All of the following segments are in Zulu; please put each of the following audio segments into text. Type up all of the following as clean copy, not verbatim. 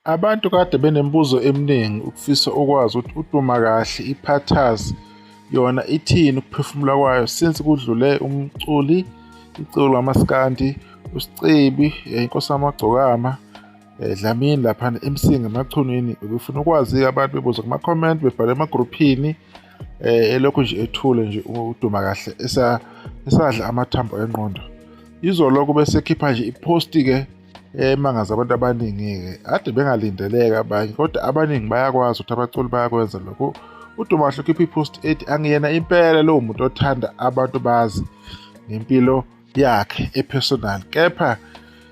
Abantu kade benemibuzo eminingi ukufisa ukwazi ukuthi uDumakahle iPhathas yona ithini ukuphefumula kwayo since kudlule umculi iciko lamaskandi uSicebi inkosi yamagcokama Dlamini laphana eMsinga eMachunwini. Bebefuna ukwazi abantu bebuza kuma-comment, bebhale emagruphini, elokhu nje ethule nje uDumakahle esadla amathambo engqondo. Izolo kube sekhipha nje iposti-ke emangaza abantu abaningi-ke ade bengalindeleka abanye, kodwa abaningi bayakwazi ukuthi abaculi bayakwenza lokho. UDumakahle ukhipha ipost ethi angiyena impela lowo muntu othanda abantu bazi ngempilo yakhe epersonal, kepha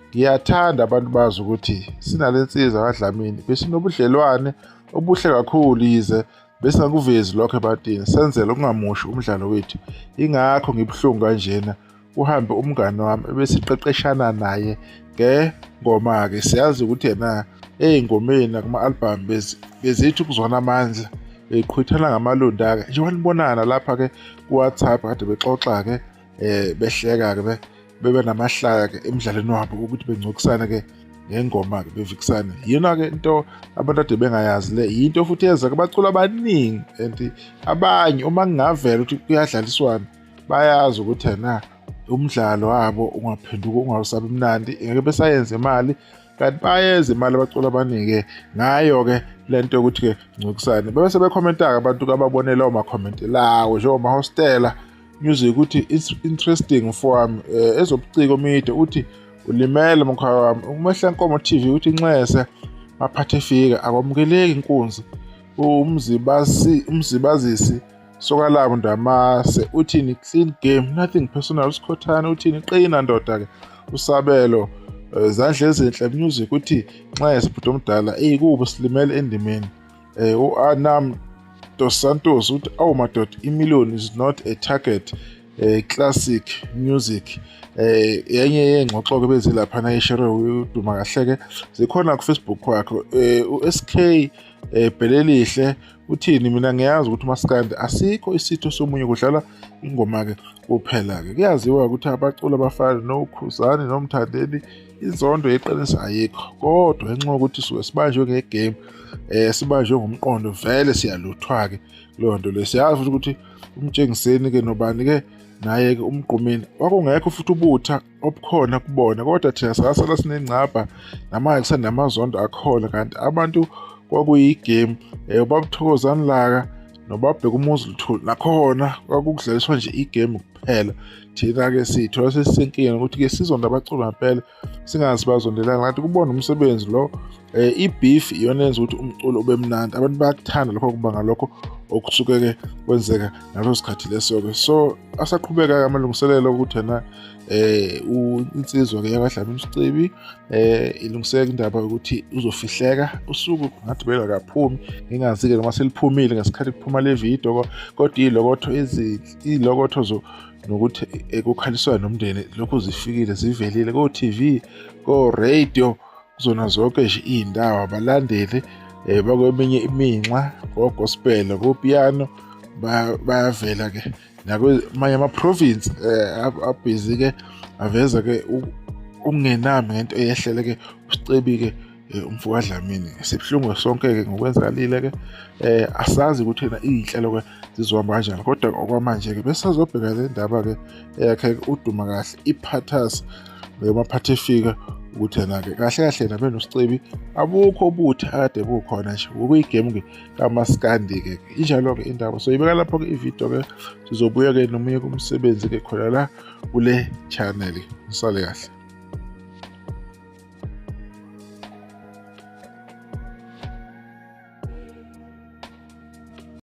ngiyathanda abantu bazi ukuthi sinale nsizwa kaDlamini, besinobudlelwane obuhle kakhulu, yize besingakuvezi lokho ebantwini, senzela ukungamoshi umdlalo wethu. Ingakho ngibuhlungu kanjena, kuhambe umngani wami ebesiqeqeshana naye ngengoma-ke. Siyazi ukuthi yena ey'ngomeni nakuma-albhamu bezithi ukuzwana amandla, beqhwithana ngamalunda-ke njengoba nibonana lapha-ke ku-WhatsApp, kade bexoxa-ke behleka-ke bebe namahlaya-ke emdlalweni wabo ukuthi bengcokisane-ke ngengoma-ke bevikisane. Yiyona-ke into abantu ade bengayazi le, yinto futhi yenzeka abaculi abaningi and abanye uma kungavela ukuthi kuyadlaliswana bayazi ukuthi ena umdlalo wabo ungaphenduka ungasabi mnandi, ngeke besayenza imali. Kanti bayenza imali abaculi abaningi ngayo-ke le nto yokuthi-ke ngcokisane. Bebe sebekhomenta-ke abantu ababone lawo makhomenti lawo njengomahostela music uthi it's interesting mfowami, ezobuciko mide uthi ulimele mkhaya wami. Umehla Nkomo TV uthi inxese maphathe fika akwamukeleki inkunzi. Umzibazisi Sokalabo Ndamase uthini clean game nothing personal. Usikhothane uthini qina ndoda ke. Usabelo zandla ezinhle music uthi nxese bhuti omdala, eyikubo silimele endimeni. U-Anam Dos Santos uthi awu madoda, imillion is not a target. Classic music enye yengxoxo ke bezilaphana eshere uDuma kahle ke, zikhona ku Facebook wakhe. U-SK Bhelelihle uthini, mina ngiyazi ukuthi umaskandi asikho isitho somunye, kudlala ingoma ke kuphela ke. Kuyaziwa ukuthi abaculi abafana noKhuzani noMthandeni inzondo yeqiniso ayikho, kodwa ngenxa yokuthi suke sibanjwe ngegame, sibanjwe ngomqondo, vele siyaluthwa ke kuleyo nto leyo. Siyazi futhi ukuthi uMtshengiseni ke nobani ke naye ke uMgqumeni kwakungekho futhi ubutha obukhona kubona, kodwa thina sasala sinengcabha namanje kusenamazondo akhona, kanti abantu kwakuyigame. UbabuThokozani Laka noBabheka umuzi Luthuli nakhona kwakukudlaliswa nje igame kuphela. Thina-ke sithola sesisenkingeni ukuthi-ke sizonda abaculi ngempela, singazi bazondelana, kanti kubona umsebenzi lo. I-beef iyona yenza ukuthi umculo ube mnandi, abantu bayakuthanda lokho, kuba ngalokho okusuke-ke kwenzeka ngaleso sikhathi leso-ke. So asaqhubeka-ke amalungiselelo ukuthi yena insizwa-ke yakwaDlamini uSicebi ilungiseka indaba yokuthi uzofihleka usuku ngathi belakaphumi, ngingazi-ke noma seliphumile ngesikhathi kuphuma le video, kodwa iy'lokotho iy'lokotho nokuthi kukhaliswa nomndeni lokhu zifikile, zivelile ko-TV, ko-radio, kuzona zonke nje iy'ndawo. Abalandeli bakweminye iminxa, ko-gospel, ko-piano bayavela-ke nakwamanye ama-province, abhizi-ke aveza-ke ukungenami ngento eyehlele-ke uSicebi-ke umfo kaDlamini. Sibuhlungu sonke-ke ngokwenzakalile-ke, asazi ukuthi yena iy'nhlelo-ke zizohamba kanjani, kodwa okwamanje-ke besazobheka le ndaba-ke eyakhe uDuma kahle iPhathas maphathe efika ukuthi yena-ke kahle kahle yena benoSicebi abukho ubutha akade bukhona nje ukuyigame-ke kamaskandi-ke. Injalo-ke indaba, so ibeka lapho-ke ividiyo-ke, sizobuya-ke nomunye kumsebenzi-ke khona la kule channel. Nisale kahle.